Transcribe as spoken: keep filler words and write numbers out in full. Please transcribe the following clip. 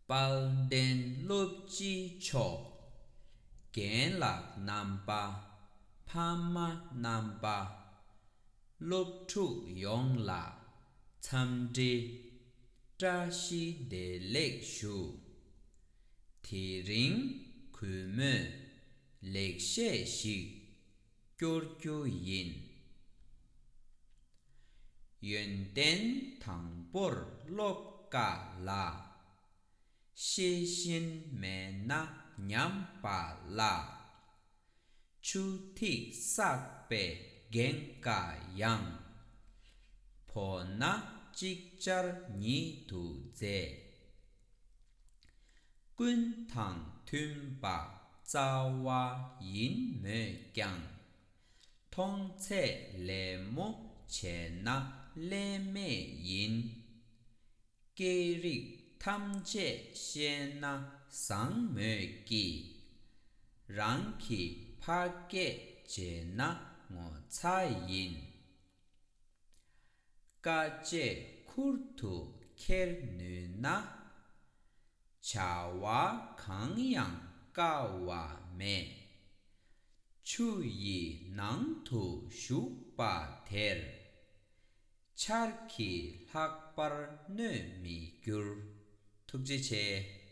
དཔལ་ལྡན་སློབ་སྤྱི་མཆོག་རྒན་ལགས་རྣམ་པ། ཕ་མ་རྣམ་པ། སློབ་ཕྲུག་ཡོངས་ལ་འཚམས་འདྲི་བཀྲ་ཤིས་བདེ་ལེགས་ཞུ། དེ་རིང་གུས་མོས་ལེགས་བཤད་ཞིག་སྐྱོར་རྒྱུ་ཡིན། ཡོན་ཏན་དང་པོར་སློབ་དཀའ་ལ། ཤེས་བཞིན་མེད་ན་ཉམས་པ་ལ། ཆུ་ཐིགས་བསགས་པས་རྒན་དཀའ་ཡང་། བོ་ན་ཅིག་ཅར་ཉིད་དུ་མཛེས། ཀུན་དང་མཐུན་པ་རྩ་བ་ཡིན་མོད་ཀྱང་། མཐོང་ཚད་ལད་མོ་བྱས་ན་ལད་མེད་ཡིན། སྐད་རིགས་ཐམས་ཅད་ཤེས་ན་བཟང་མོད་ཀྱི། རང་གི་ཕ་སྐད་བརྗེད་ན་ངོ་ཚ་ཡིན། དཀའ་སྤྱད་ཁུར་དུ་འཁྱེར་ནུས་ན། བྱ་བ་གང་ཡང་དཀའ་བ་མེད། ཆུ་ཡི་ནང་དུ་ཞུགས་པ་དེར། ཆར་གྱིས་ལྷག་པར་གནོད་མི་འགྱུར། ཐུགས་རྗེ་ཆེ།